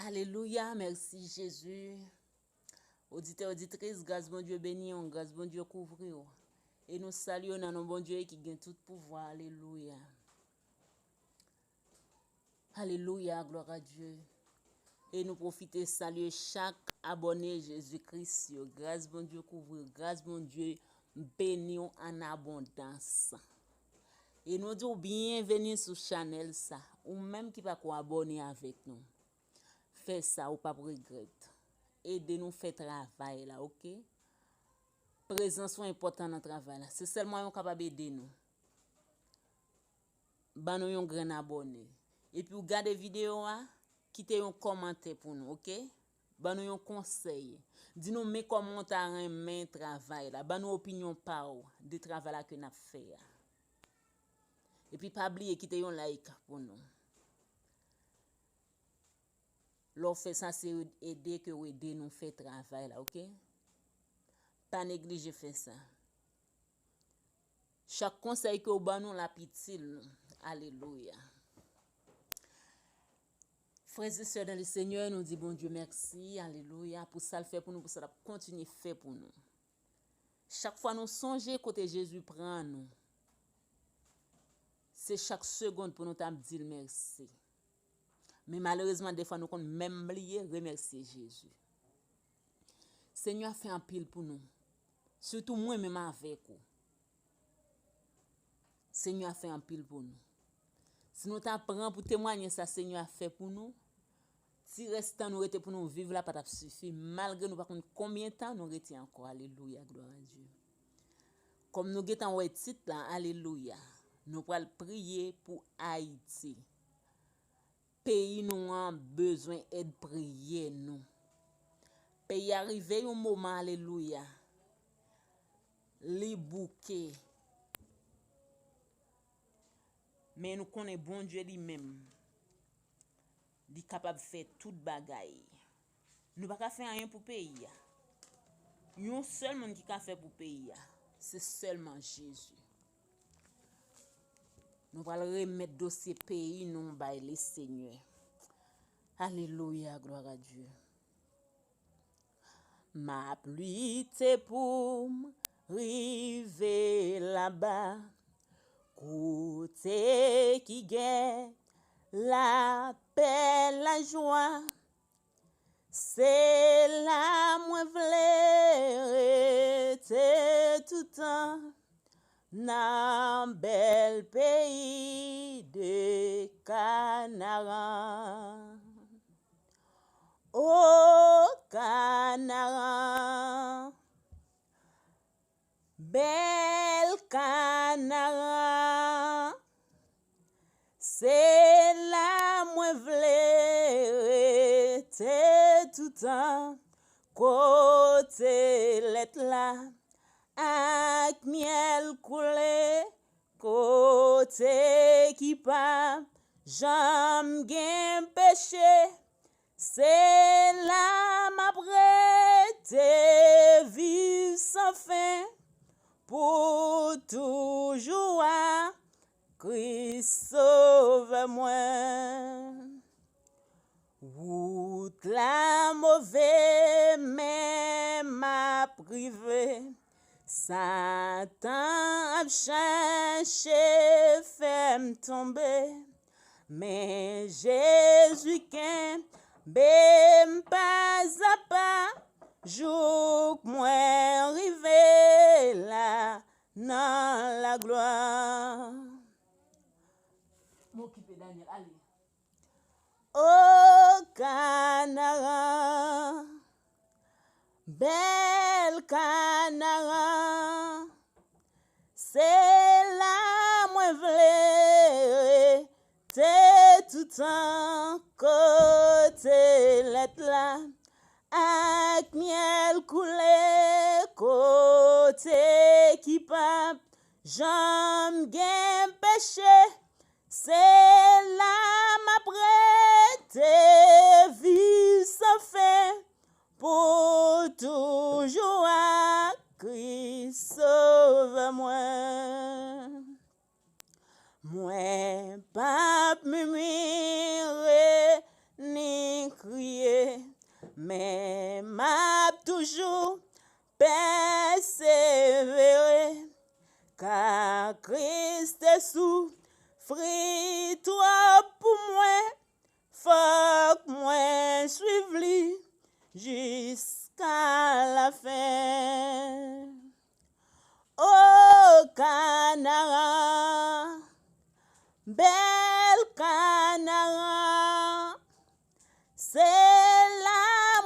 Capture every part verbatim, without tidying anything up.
Alelouya, mèsi Jezi. Oditè, oditris, gras Bondye beni w, gras Bondye kouvri w. E nou salye w nan non Bondye ki gen tout pouvwa. Alelouya. Alelouya, glwa a Dye. E nou pwofite salye chak abòne Jezi Kris yo. Gras Bondye kouvri w, gras Bondye beni w an abondans. E nou di w byenveni sou chanèl sa. Ou menm ki pako abòne avèk nou, fè sa, ou p ap regrèt. Ede nou fè travay la, oke? Prezans ou enpòtan nan travay la. Se sèl mwayen ou kapab ede nou. Ban nou yon grenn abòne. Epi w gade videyo a, kite yon kòmantè pou nou, oke? Ban nou yon konsèy. Di nou men kòman w ta renmen travay la. Ban nou opinyon pa w de travay la ke n ap fè a. Epi pa bliye kite yon like pou nou. Lè w fè sa, se ede ke w ede nou fè travay la, oke? Pa neglije fè sa. Chak konsèy ke w ban nou, l ap itil nou. Alelouya. Frè e sè nan le Senyè, nou di Bondye mèsi, alelouya, pou sa l fè pou nou, pou sa l ap kontinye fè pou nou. Chak fwa nou sonje kote Jezi pran nou, se chak segonn pou nou ta ap di l mèsi. Men malerezman, defwa nou konn menm bliye remèsye Jezi. Senyè a fè anpil pou nou. Sitou mwen menm avèk ou. Senyè a fè anpil pou nou. Si nou ta pran pou temwanye sa Senyè a fè pou nou, ti rès tan nou rete pou nou viv la pa t ap sifi, malgre nou pa konn konbyen tan nou rete ankò. Alelouya, glwa a Dye. Kòm nou gentan wè tit la, alelouya, nou pral priye pou Ayiti. Peyi nou an bezwen èd priyè nou. Peyi a rive yon moman, alelouya, li bouke. Men nou konnen Bondye li menm, li kapab fè tout bagay. Nou pa ka fè anyen pou peyi a. Yon sèl moun ki ka fè pou peyi a, se sèlman Jezi. Nou pral remèt dosye peyi nou bay Lesenyè. Alelouya, glwa a Dye. M ap lite pou m rive laba, kote ki gen lapè, lajwa. Se la mwen vle rete toutan, nan bèl peyi de Kanaran. O Kanaran, bèl Kanaran, se la mwen vle rete toutan, kote lèt la ak myèl koule, kote ki pa janm gen peche. Se la m ap rete viv san fen pou toujou a Kris Sovè mwen. Wout la move, men m ap rive. Satan ap chache fè m tonbe. Men Jezi kenbe m pazapa, jouk mwen rive la nan laglwa. M okipe Daniel, ale. O Kanaran, bèl Kanaran, se la mwen vle rete toutan, kote lèt la ak myèl koule, kote ki p ap janm gen peche. Se la m ap rete viv san fen pou toujou ak Kris Sovè mwen. Mwen p ap mimire ni kriye. Men m ap toujou pèsevere, ka Kris te soufri twòp pou mwen, fòk mwen swiv li jiska lafen. O Kanaran, bèl Kanaran, se la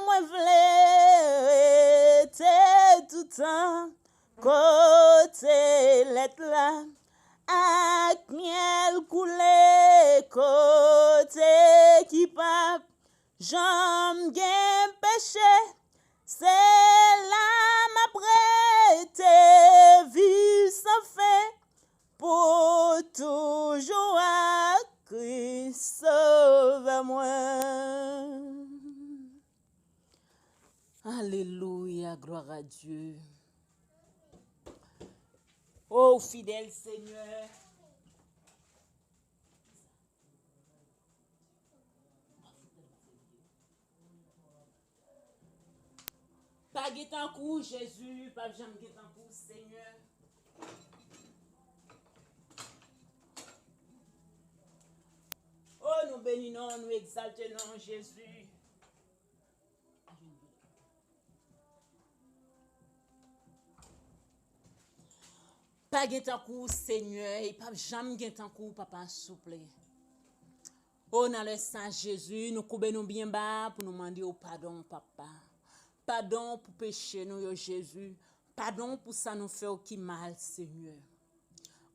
mwen vle rete toutan, kote lèt la ak myèl koule, kote ki p ap janm gen peche, se la m ap rete, viv san fen pou toujou ak Kris Sovè mwen. Alelouya, glwa a Dye. O fidèl Senyè. Pa gen tankou w, Jezi, p ap janm gen tankou w, Senyè. O, nou beni non w, nou egzalte non w, Jezi. Pa gen tankou w, Senyè, e p ap janm gen tankou w, Papa, souple. O, nan lè sa, Jezi, nou koube nou byen ba pou nou mande w padon, Papa. Padon pou peche nou yo, Jezi. Padon pou sa nou fè w ki mal, Senyè.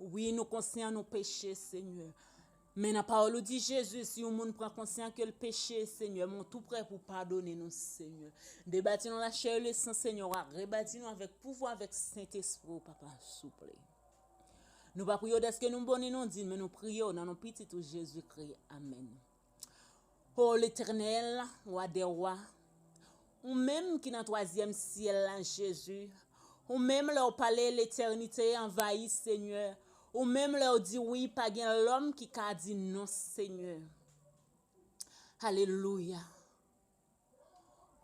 Wi, nou konsyan nou peche, Senyè. Men nan pawòl ou di, Jezi, si yon moun pran konsyan ke l peche, Senyè, men w tou prè pou padone nou, Senyè. Debati nou lachè e lesan, Senyè, w a rebati nou avèk pouvwa, avèk Sentespri w, Papa, souple. Nou pa priye w dèske nou bon ni nou din, men nou priye w nan non Pitit ou Jezikri. Amèn. O Letènèl, Wa dè wa, ou menm ki nan twazyèm syèl la, Jezi, ou menm lè w pale, letènite anvayi, Senyè, ou menm lè w di wi, pa gen lòm ki ka di non, Senyè. Alelouya.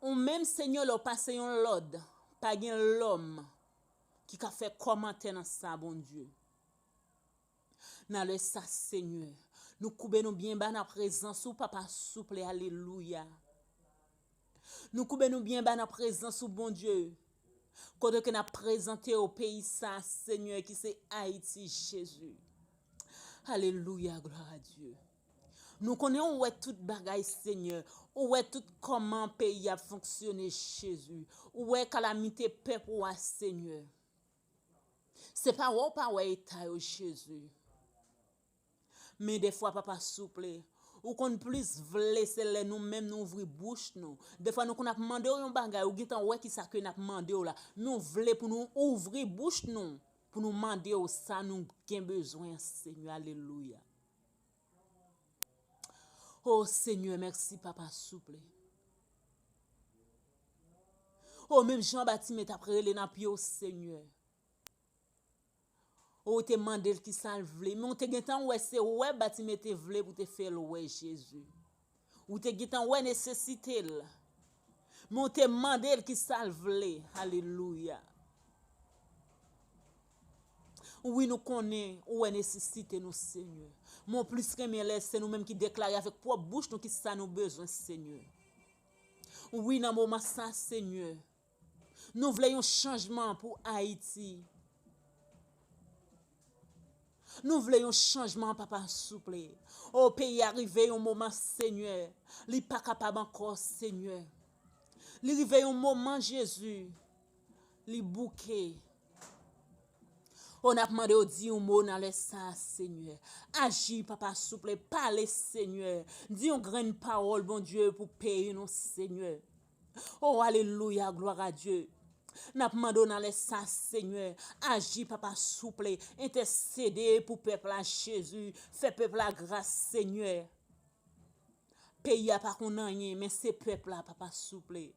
Ou menm, Senyè, lè w pase yon lòd, pa gen lòm ki ka fè kòmantè nan sa, Bondye. Nan lè sa, Senyè, nou koube nou byen ba nan prezans ou, Papa, souple, alelouya. Nou koube nou byen ba nan prezans ou, Bondye. Kote ke n ap prezante w peyi sa, Senyè, ki se Ayiti, Jezi. Alelouya, glwa a Dye. Nou konnen ou wè tout bagay, Senyè. Ou wè tout kòman peyi a ap fonksyone, Jezi. Ou wè kalamite pèp ou a, Senyè. Se pa wè w pa wè eta yo, Jezi. Men defwa, Papa, souple, ou konn plis vle se lè nou menm nou ouvri bouch nou. Defwa, nou konn ap mande w yon bagay, ou gentan wè kisa ke n ap mande w la. Men w vle pou nou ouvri bouch nou, pou nou mande w sa nou gen bezwen an, Senyè. Alelouya. O Senyè, mèsi, Papa, souple. O, menm jan Batime t ap rele nan pye w, Senyè. Ou te mande l kisa l vle, men ou te gentan wè se wè Batime te vle pou te fè l wè Jezi. Ou te gentan wè nesesite l, men ou te mande l kisa l vle. Alelouya. Wi, nou konnen ou wè nesesite nou, Senyè. Men w plis renmen lè se nou menm ki deklare avèk pwòp bouch nou kisa nou bezwen, Senyè. Wi, nan moman sa, Senyè, nou vle yon chanjman pou Ayiti. Nou vle yon chanjman, Papa, souple. O, peyi a rive yon moman, Senyè, li pa kapab ankò, Senyè. Li rive yon moman, Jezi, li bouke. O, n ap mande w di yon mo nan lè sa, Senyè. Aji, Papa, souple, pale, Senyè. Di yon grenn pawòl, Bondye, pou peyi nou, Senyè. O, alelouya, glwa a Dye. N ap mande w nan lè sa, Senyè, aji, Papa, souple, entèsede pou pèp la, Jezi, fè pèp la gras, Senyè. Peyi a pa konn anyen, men se pèp la, Papa, souple.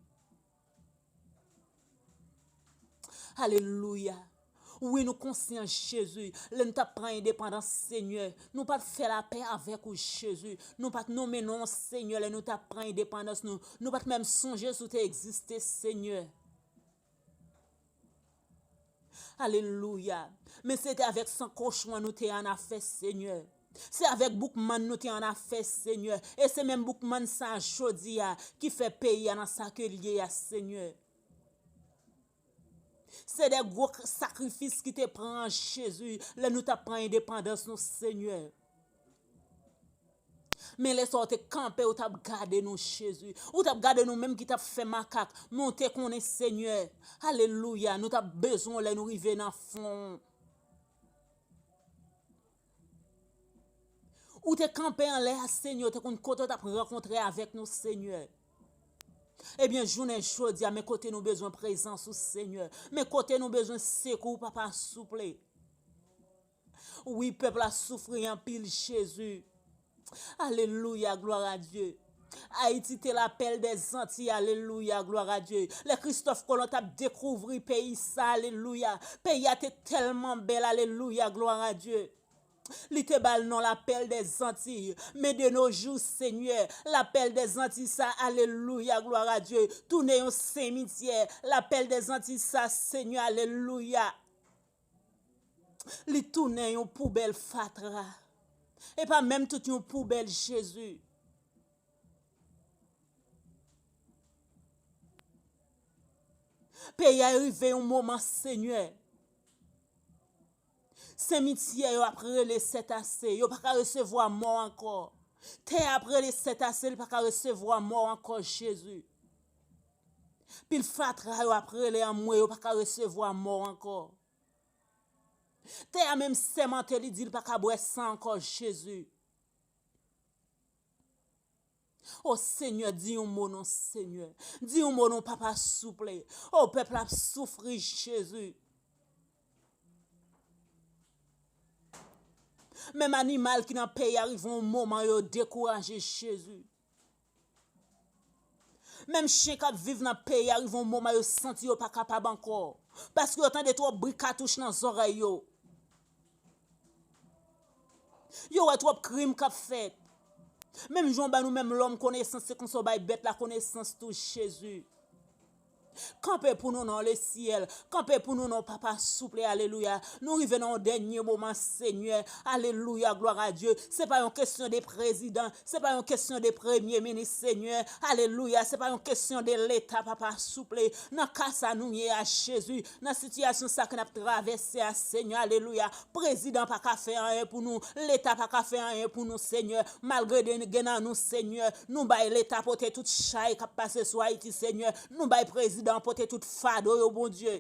Alelouya. Wi, nou konsyan, Jezi, lè nou t ap pran endepandans, Senyè, nou pa t fè lapè avèk ou, Jezi. Nou pa t nonmen non w, Senyè, lè nou t ap pran endepandans nou. Nou pa t menm sonje si w te egziste, Senyè. Alelouya. Men se te avèk san kochon an nou te annafè, Senyè. Se avèk boukmann nou te annafè, Senyè. E se menm boukmann sa a jodi a ki fè peyi a nan sa ke l ye a, Senyè. Se de gwo k- sakrifis ki te pran, Jezi, lè nou t ap pran endepandans nou, Senyè. Men lè sa w te kanpe, ou t ap gade nou, Jezi. Ou t ap gade nou menm ki t ap fè makak. Men w te konnen, Senyè. Alelouya, nou t ap bezwen w lè nou rive nan fwon. Ou te kanpe anlè a, Senyè, ou te konn kote w t ap rankontre avèk nou, Senyè. Ebyen, jounen jodi a, men kote nou bezwen prezans ou, Senyè. Men kote nou bezwen sekou, Papa, souple. Wi, pèp la soufri anpil, Jezi. Alelouya, glwa a Dye. Ayiti te lapèl dè Zantiy, alelouya, glwa a Dye. Lè Kristòf Kolon t ap dekouvri peyi sa, alelouya. Peyi a te tèlman bèl, alelouya, glwa a Dye. Li te ba l non lapèl dè Zantiy. Men de nos jours, Senyè, lapèl dè Zantiy sa, alelouya, glwa a Dye, tounen yon simityè. Lapèl dè Zantiy sa, Senyè, alelouya. Li tounen yon poubèl fatra. E pa menm tout yon poubèl, Jezi. Peyi a rive yon moman, Senyè. Simityè yo ap rele sètase. Yo pa ka resevwa mò ankò. Tè a ap rele sètase, li pa ka resevwa mò ankò, Jezi. Pil fatra yo ap rele anmwe, yo pa ka resevwa mò ankò. Tè a menm sèmante, li di l pa ka bwè san ankò, Jezi. O Senyè, di yon mo non, Senyè. Di yon mo non, Papa, souple. O, pèp la ap soufri, Jezi. Menm animal ki nan peyi a rive yon moman yo dekouraje, Jezi. Menm chen k ap viv nan peyi a rive yon moman yo santi yo pa kapab ankò. Paske yo tande twòp bri katouch nan zòrèy yo. Yo wè twòp krim k ap fèt. Menm jan w ba nou menm lòm konesans, se konsa w bay bèt la konesans tou, Jezi. Kanpe pou nou non, Lesyèl. Kanpe pou nou non, Papa, souple, alelouya. Nou rive nan yon dènye moman, Senyè. Alelouya, glwa a Dye. Se pa yon kesyon de prezidan. Se pa yon kesyon de premye minis, Senyè. Alelouya. Se pa yon kesyon de Leta, Papa, souple. Nan ka sa nou ye a, Jezi. Nan sitiyasyon sa ke n ap travèse a, Senyè, alelouya. Prezidan pa ka fè anyen pou nou. Leta pa ka fè anyen pou nou, Senyè. Malgre de gen nan nou, Senyè, nou bay Leta pote tout chay k ap pase sou Ayiti, Senyè. Nou bay prezidan pote tout fado yo, Bondye.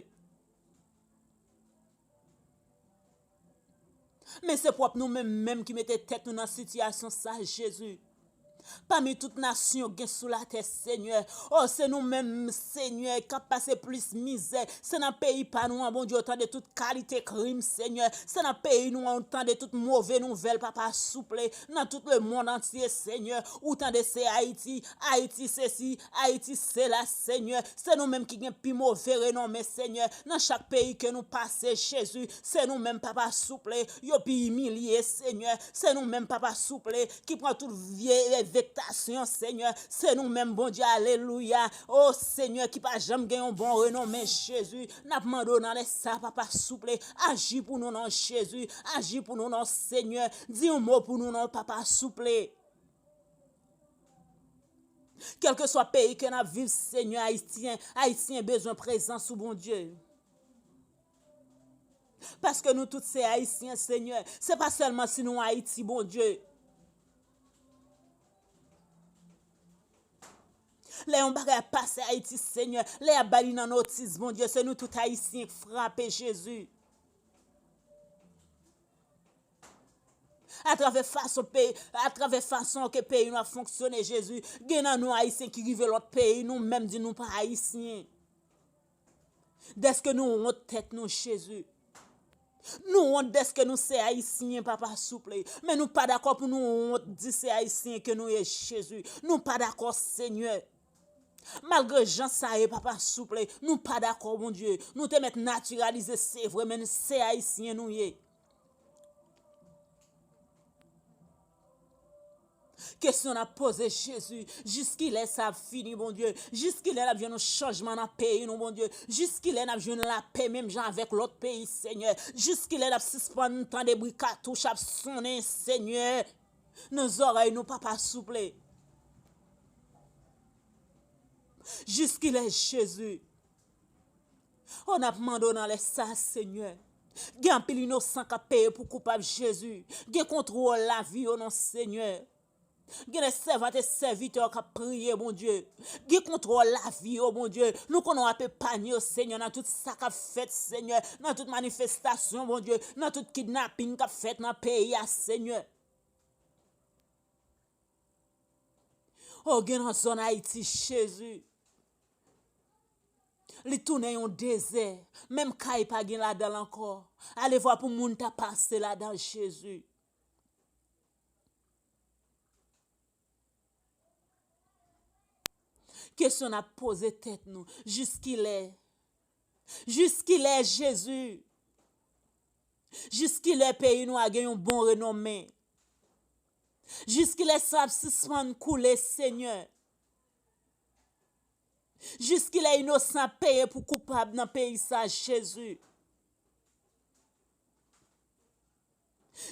Men se pwòp nou menm menm ki mete tèt nou nan sitiyasyon sa, Jezi. Pami tout nasyon gen sou latè, Senyè. O, se nou menm, Senyè, k ap pase plis mizè. Se nan peyi pa nou an, Bondye, ou tande tout kalite krim, Senyè. Se nan peyi nou an, ou tande tout move nouvèl, Papa, souple. Nan tout lemonn antye, Senyè. Ou tande se Ayiti, Ayiti sesi, Ayiti sela, Senyè. Se nou menm ki gen pi move renonmen, Senyè. Nan chak peyi ke nou pase, Jezi, se nou menm, Papa, souple, yo pi imilye, Senyè. Se nou menm, Papa, souple, ki pran tout vye afektasyon, Senyè. Se nou menm, Bondye, alelouya. O, Senyè, ki pa janm gen yon bon renonmen, Jezi. N ap mande w nan lè sa, Papa, souple, aji pou nou non, Jezi. Aji pou nou non, Senyè. Di yon mo pou nou non, Papa, souple. Kèlkeswa peyi ke n ap viv, Senyè, Ayisyen, Ayisyen bezwen prezans ou, Bondye. Paske nou tout se Ayisyen, Senyè. Se pa sèlman si nou Ayiti, Bondye. Lè yon bagay ap pase Ayiti, Senyè, lè y ap ba li nan notis, Bondye, se nou tout Ayisyen k frape, Jezi. Atravè fason peyi, atravè fason ke peyi nou ap fonksyone, Jezi, gen nan nou Ayisyen ki rive lòt peyi, nou menm di nou pa Ayisyen. Dèske nou wont tèt nou, Jezi. Nou wont dèske nou se Ayisyen, Papa, souple. Men nou pa dakò pou nou wont di se Ayisyen ke nou ye, Jezi. Nou pa dakò, Senyè. Malgre jan sa ye, papa, souple, nou pa dakò, Bondye. Nou te mèt natiralize, se vre, men se Ayisyen nou ye. Kesyon n ap poze, Jezi, jiskilè sa ap fini, Bondye? Jiskilè n ap jwenn yon chanjman nan peyi nou, Bondye? Jiskilè n ap jwenn lapè menm jan avèk lòt peyi, Senyè? Jiskilè n ap sispann tande bri katouch ap sonnen, Senyè, nan zòrèy nou, papa, souple? Jiskilè, Jezi? O, n ap mande w nan lè sa, Senyè. Gen anpil inosan k ap peye pou koupab, Jezi. Gen kontwòl lavi yo, non, Senyè. Gen de sèvant e sèvitè k ap priye, Bondye. Gen kontwòl lavi yo, Bondye. Nou konnen w ap epanye yo, Senyè, nan tout sa k ap fèt, Senyè. Nan tout manifestasyon, Bondye. Nan tout kidnapin k ap fèt nan peyi a, Senyè. O, gen nan zòn Ayiti, Jezi. Li tounen yon dezè. Menm kay pa gen ladan l ankò. Alevwa pou moun ta pase ladan, Jezi. Kesyon n ap poze tèt nou, jiskilè? Jiskilè, Jezi? Jiskilè peyi nou a gen yon bon renome? Jiskilè san ap sispann koule, Senyè? Jiskilè inosan ap peye pou koupab nan peyi sa, Jezi?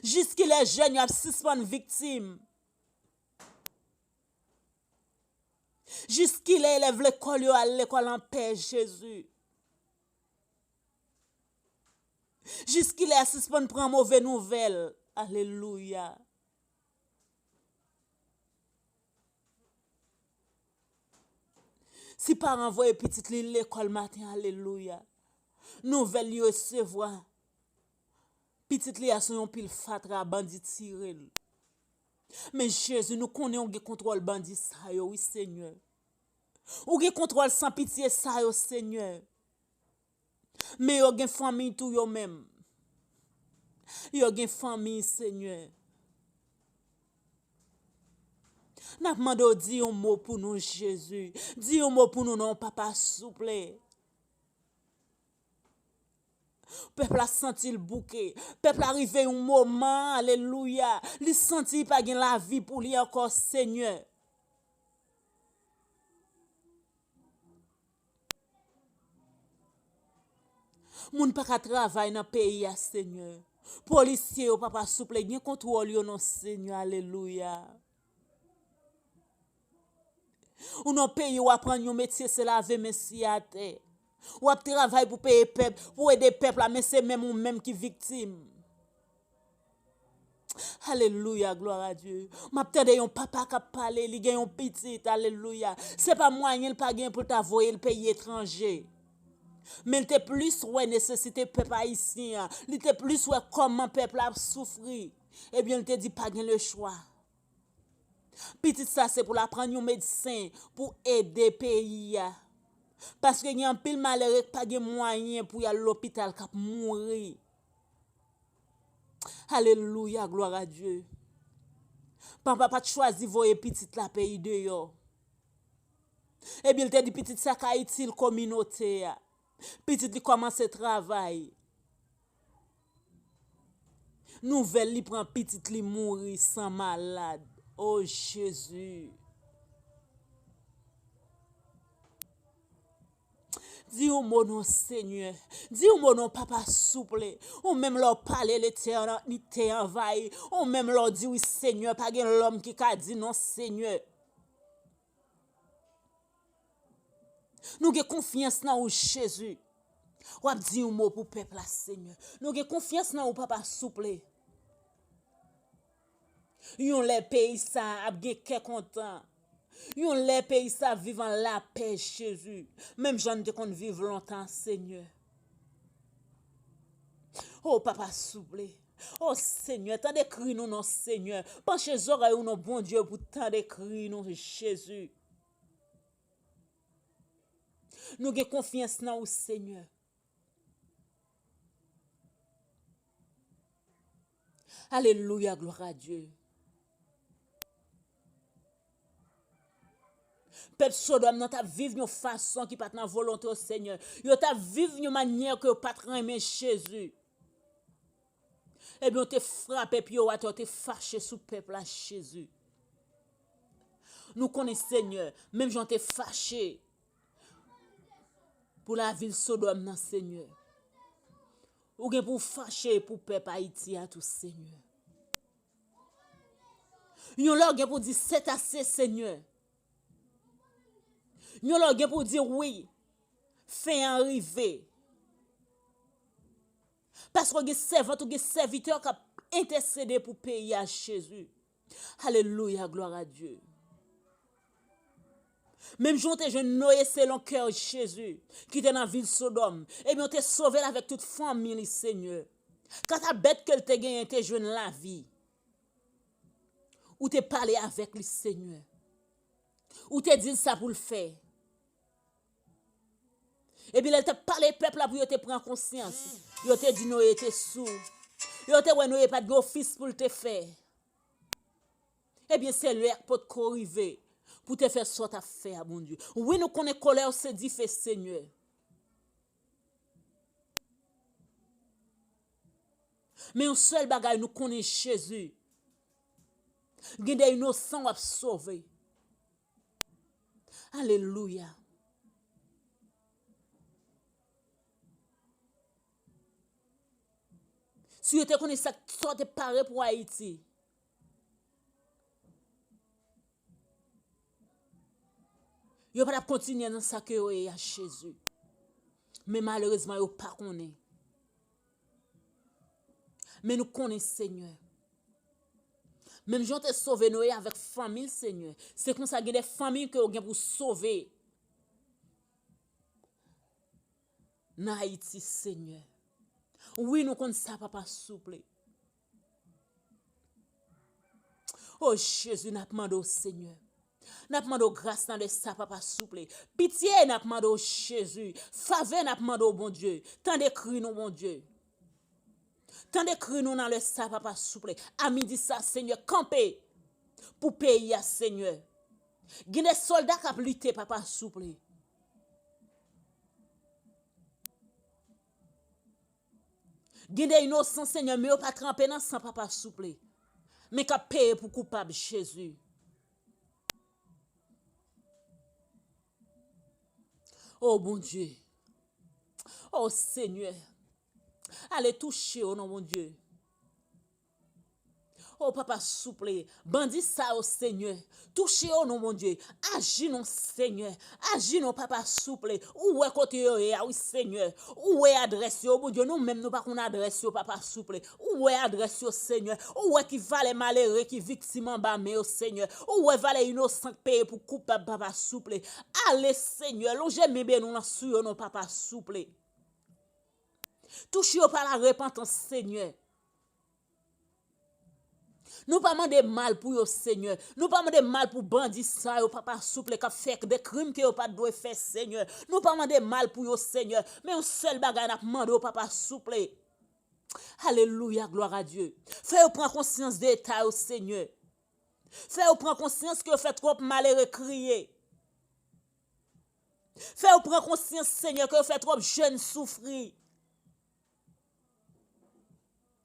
Jiskilè jèn yo ap sispann viktim? Jiskilè elèv lekòl yo al lekòl anpè, Jezi? Jiskilè a sispann pran move nouvèl? Alelouya. Si paran voye pitit li lekòl maten, alelouya, nouvèl li resevwa, pitit li a sou yon pil fatra, bandi tire l. Men Jezi, nou konnen ou gen kontwòl bandi sa yo, wi, Senyè. Ou gen kontwòl sanpitye sa yo, Senyè. Men yo gen fanmi tou yo menm. Yo gen fanmi, Senyè. N ap mande w di yon mo pou nou, Jezi. Di yon mo pou nou non, papa, souple. Pèp la santi l bouke. Pèp la rive yon moman, alelouya, li santi li pa gen lavi pou li ankò, Senyè. Moun pa ka travay nan peyi a, Senyè. Polisye yo, papa, souple, gen kontwòl yo non, Senyè, alelouya. Ou nan peyi, w aprann yon metye, se lave men, siye atè. W ap travay pou peye pèp, pou ede pèp la, men se menm ou menm ki viktim. Alelouya, glwa a Dye. M ap tande yon papa k ap pale, li gen yon pitit, alelouya. Se pa mwayen l pa gen pou l ta voye l peyi etranje. Men l te plis wè nesesite pèp ayisyen an. Li te plis wè kòman pèp la ap soufri. Ebyen, l te di pa gen lechwa. Pitit sa se pou l aprann yon medsen pou ede peyi a. Paske gen anpil malere k pa gen mwayen pou y al lopital k ap mouri. Alelouya, glwa a Dye. Papa pa t chwazi voye pitit la peyi deyò. Ebyen, l te di pitit sa ka itil kominote a. Pitit li kòmanse travay. Nouvèl li pran pitit li mouri san malad. O Jezi. Di yon mo non, Senyè. Di yon mo non, papa, souple. Ou menm lè w pale, Letènite anvayi. Ou menm lè w di wi, Senyè, pa gen lòm ki ka di non, Senyè. Nou gen konfyans nan ou, Jezi. W ap di yon mo pou pèp la, Senyè. Nou gen konfyans nan ou, papa, souple. Yon lè peyi sa a ap gen kè kontan. Yon lè peyi sa a ap viv an lapè, Jezi. Menm jan n te konn viv lontan, Senyè. O, papa, souple. O, Senyè, tande kri nou non, Senyè. Panche zòrèy ou non, Bondye, pou tande kri nou, Jezi. Nou gen konfyans nan ou, Senyè. Alelouya, glwa a Dye. Pèp Sodòm nan t ap viv yon fason ki pa t nan volonte w, Senyè. Yo t ap viv yon manyè ke yo pa t renmen, Jezi. Ebyen, w te frape pye w atè, w te fache sou pèp la, Jezi. Nou konnen, Senyè, menm jan w te fache pou lavil Sodòm nan, Senyè, ou gen pou w fache pou pèp Ayiti a tou, Senyè. Yon lè w gen pou di, "C'est assez, Senyè." Yon lè w gen pou di, "Wi, fen an rive." Paske w gen sèvant, ou gen sèvitè k ap entèsede pou peyi a, Jezi. Alelouya, glwa a Dye. Menm jan w te jwenn Noye selon kè w, Jezi, ki te nan vil Sodòm, ebyen, w te sove l avèk tout fanmi li, Senyè. Kanta bèt ke l te genyen te jwenn lavi. Ou te pale avèk li, Senyè. Ou te di l sa pou l fè. Epi lè l t ap pale pèp la pou yo te pran konsyans, yo te di Noye te sou. Yo te wè Noye pa t gen ofis pou l te fè. Ebyen, se lè a k potko rive pou te fè sa w t ap fè a, Bondye. Wi, nou konnen kòlè w se dife, Senyè. Men yon sèl bagay nou konnen, Jezi. Gen de inosan w ap sove. Alelouya. Si yo te konnen sa, sa w te pare pou Ayiti, yo pa t ap kontinye nan sa ke yo ye a, Jezi. Men malerezman, yo pa konnen. Men nou konnen, Senyè. Menm jan w te sove Noye avèk fanmi l, Senyè, se konsa gen de fanmi ke w gen pou sove nan Ayiti, Senyè. Wi, nou konn sa, papa, souple. O Jezi, n ap mande w, Senyè. N ap mande w gras nan lè sa, papa, souple. Pitye, n ap mande w, Jezi. Favè, n ap mande w, Bondye. Tande kri nou, Bondye. Tande kri nou nan lè sa, papa, souple. A midi sa, Senyè, kanpe pou peyi a, Senyè. Gen de sòlda k ap lite, papa, souple. Gen de inosan, Senyè, men yo pa tranpe nan san, papa, souple. Men k ap peye pou koupab, Jezi. O Bondye. O Senyè. Ale touche yo non, Bondye. O papa, souple, bandi sa yo, Senyè, touche yo non, Bondye. Aji non, Senyè. Aji non, papa, souple. Ou wè kote yo ye a, wi, Senyè. Ou wè adrès yo, Bondye. Nou menm, nou pa konn adrès yo, papa, souple. Ou wè adrès yo, Senyè. Ou wè ki valè malere ki viktim anba men yo, Senyè. Ou wè valè inosan k peye pou koupab, papa, souple. Ale, Senyè, lonje men beni w lan sou yo non, papa, souple. Touche yo pa larepantans, Senyè. Nou pa mande mal pou yo, Senyè. Nou pa mande mal pou bandi sa yo, papa, souple, k ap fè de krim ke yo pa t dwe fè, Senyè. Nou pa mande mal pou yo, Senyè. Men yon sèl bagay n ap mande w, papa, souple. Alelouya, glwa a Dye. Fè yo pran konsyans de eta yo, Senyè. Fè yo pran konsyans ke yo fè twòp malere kriye. Fè yo pran konsyans, Senyè, ke yo fè twòp jèn soufri.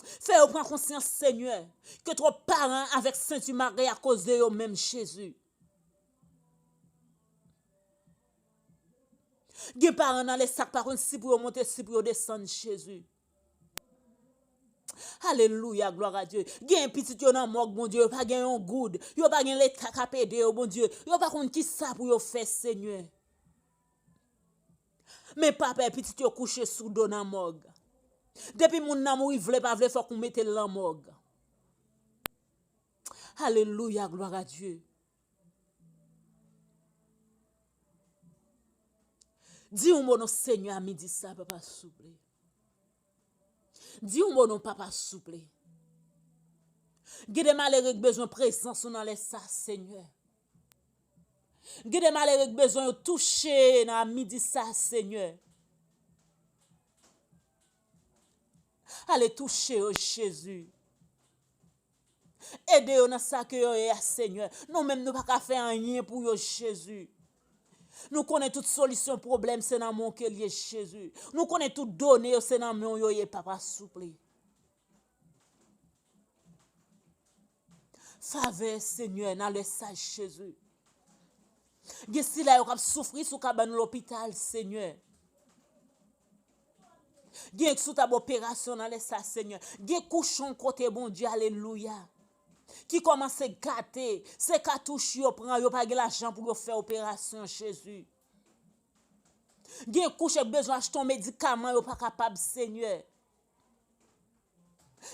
Fè yo pran konsyans, Senyè, ke twòp paran avèk senti mare akoz de yo menm, Jezi. Gen paran nan lè sa k pa konn si pou yo monte, si pou yo desann, Jezi. Alelouya, glwa a Dye. Gen pitit yo nan mòg, Bondye, yo pa gen yon goud. Yo pa gen leta k ap ede yo, Bondye. Yo pa konn ki sa pou yo fè, Senyè. Men papa, pitit yo kouche sou do nan mòg. Depi moun nan mouri, vle pa vle, fòk ou mete l nan mòg. Alelouya, glwa a Dye. Di yon mo non, Senyè, a midi sa, papa, souple. Di yon mo non, papa, souple. Gen de malere k bezwen prezans ou nan lè sa, Senyè. Gen de malere k bezwen yo touche nan a midi sa, Senyè. Ale touche yo, Jezi. Ede yo nan sa ke yo ye a, Senyè. Nou menm, nou pa ka fè anyen pou yo, Jezi. Nou konnen tout solisyon pwoblèm se nan men w ke l ye, Jezi. Nou konnen tout done yo se nan men w yo ye, papa, souple. Favè, Senyè, nan lè sa, Jezi. Gen sila yo k ap soufri sou kabann lopital, Senyè. Gen sou tab operasyon nan lè sa, Senyè. Gen kouchon kote, Bondye, alelouya, ki kòmanse gate. Se katouch yo pran, yo pa gen lajan pou yo fè operasyon, Jezi. Gen kouch yo bezwen achte yon medikaman, yo pa kapab, Senyè.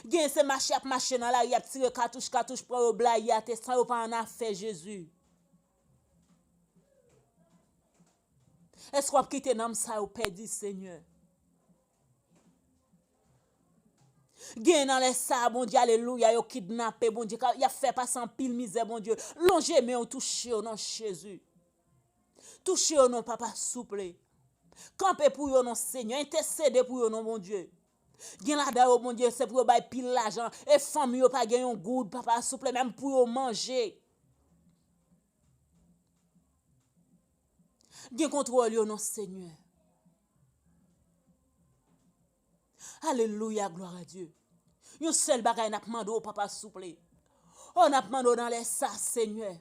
Gen se mache y ap mache nan lari, y ap tire katouch, katouch pran yo blayi atè san yo pa annafè, Jezi. Èske w ap kite nanm sa yo pèdi, Senyè? Gen nan lè sa a, Bondye, alelouya, yo kidnape, Bondye, ka- y ap fè pase anpil mizè, Bondye. Lonje men w, touche yo, non, Jezi. Touche yo, non, papa, souple. Kanpe pou yo, non, Senyè. Entèsede pou yo, non, Bondye. Gen ladan yo, Bondye, se pou yo bay pil lajan. E fanmi yo pa gen yon goud, papa, souple, menm pou yo manje. Gen kontwòl yo, non, Senyè. Alelouya, glwa a Dye. Yon sèl bagay n ap mande w, papa, souple. O, n ap mande w nan lè sa, Senyè.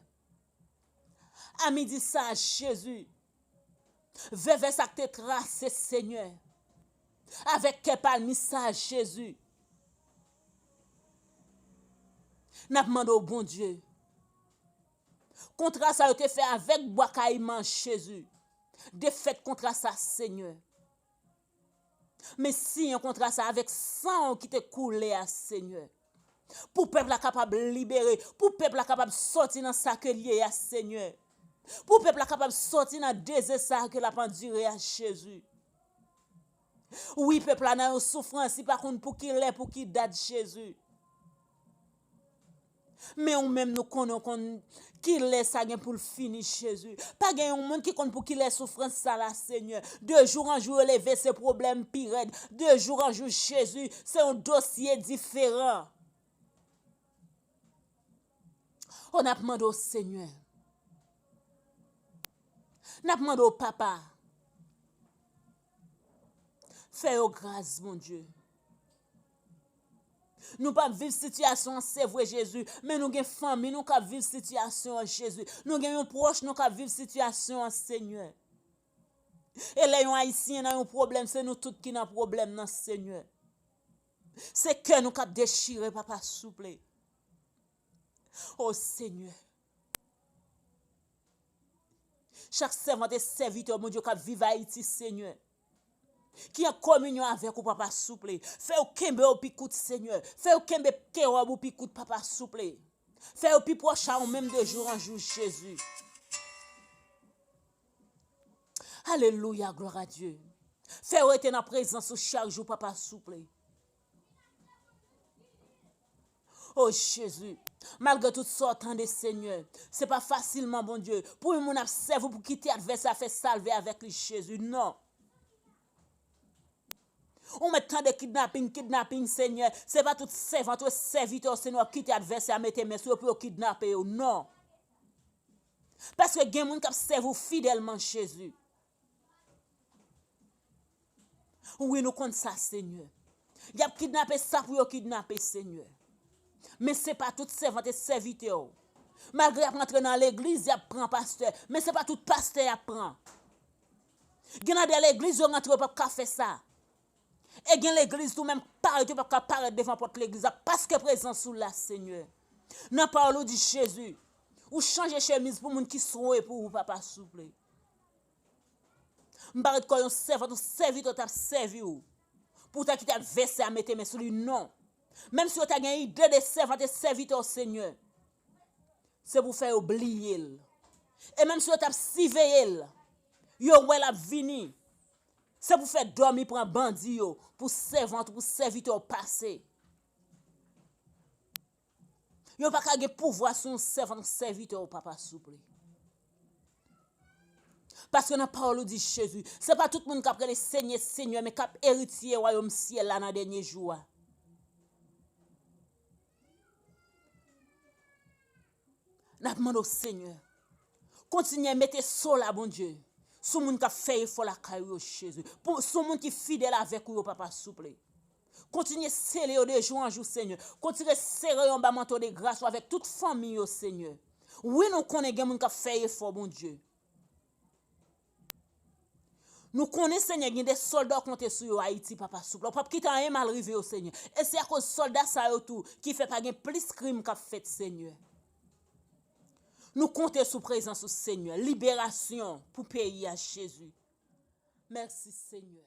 A midi sa, Jezi. Vèvè sa k te trase, Senyè. Avèk kè palmis sa, Jezi. N ap mande w, Bondye. Kontra sa yo te fè avèk bwa kayiman, Jezi. Defèt kontra sa, Senyè. Men siyen kontra sa avèk san w ki te koule a, Senyè. Pou pèp la kapab libere, pou pèp la kapab sòti nan sa ke l ye a, Senyè. Pou pèp la kapab sòti nan dezè sa ke l ap andire a, Jezi. Wi, pèp la nan yon soufrans, li pa konn pou ki lè, pou ki dat, Jezi. Men ou menm nou konnen, ou konn ki lè sa gen pou l fini, Jezi. Pa gen yon moun ki konn pou ki lè soufrans sa la, Senyè. De jou an jou, yo leve, se pwoblèm pi rèd. De jou an jou, Jezi, se yon dosye diferan. O, n ap mande w, Senyè. N ap mande w, Papa. Fè yo gras, Bondye. Nou p ap viv sitiyasyon an, se vre, Jezi, men nou gen fanmi nou k ap viv sitiyasyon an, Jezi. Nou gen yon pwòch nou k ap viv sitiyasyon an, Senyè. E lè yon Ayisyen nan yon pwoblèm, se nou tout ki nan pwoblèm nan, Senyè. Se kè nou k ap dechire, Papa, souple. O Senyè. Chak sèvant e sèvitè, Bondye, k ap viv Ayiti, Senyè. Ki an kominyon avèk ou, Papa, souple. Fè yo kenbe w pi kout, Senyè. Fè yo kenbe kewòb ou pi kout, Papa, souple. Fè yo pi pwòch a ou menm de jou an jou, Jezi. Alelouya, glwa a Dye. Fè yo rete nan prezans ou chak jou, Papa, souple. O Jezi, malgre tout sa w tande, Senyè, se pa fasilman, Bondye, pou yon moun ap sèvi w pou kite advèsè a fè sa l vle avèk li, Jezi. Non. Ou mèt tande kidnaping, kidnaping, Senyè. Se pa tout sèvant ou, sèvitè w, Senyè, w ap kite advèsè a mete men sou yo pou yo kidnape yo. Non. Paske gen moun k ap sèvi w fidèlman, Jezi. Wi, nou konn sa, Senyè. Y ap kidnape sa pou yo kidnape, Senyè. Men se pa tout sèvant e sèvitè w. Malgre y ap rantre nan legliz, y ap pran pastè. Men se pa tout pastè y ap pran. Gen nan de legliz yo rantre, yo p ap ka fè sa. E gen legliz tou menm parèt, yo p ap ka parèt devan pòt legliz la paske prezans ou la, Senyè. Nan pawòl ou di, Jezi, ou chanje chemiz pou moun ki sou e pou ou, Papa, souple. M pa ret kwè yon sèvant, yon sèvitè t ap sèvi w pou w ta kite advèsè a mete men sou li, non. Menm si yo ta gen ide de sèvant e sèvitè w, Senyè, se pou fè yo bliye l. E menm si yo t ap siveye l, yo wè l ap vini, se pou fè dòmi pran bandi yo, pou sèvant, pou sèvitè w pase. Yo pa ka gen pouvwa sou yon sèvant, yon sèvitè w, Papa, souple. Paske nan pawòl ou di, Jezi, se pa tout moun k ap rele Senyè, Senyè, men k ap eritye wayòm syèl la nan dènye jou a. N ap mande w, Senyè, kontinye mete so la, Bondye. Sou moun k ap fè efò lakay ou yo, Jezi. Pou, sou moun ki fidèl avèk ou yo, papa, souple. Kontinye sele yo de jou an jou, Senyè. Kontinye sere yo anba manto de gras ou avèk tout fanmi yo, Senyè. Wi, nou konnen gen moun k ap fè efò, Bondye. Nou konnen, Senyè, gen de sòlda w konte sou yo Ayiti, papa, souple. Ou p ap kite anyen mal rive yo, Senyè. E se akoz sòlda sa yo tou ki fè pa gen plis krim k ap fèt, Senyè. Nou konte sou prezans ou, Senyè. Liberasyon pou peyi a, Jezi. Mèsi, Senyè.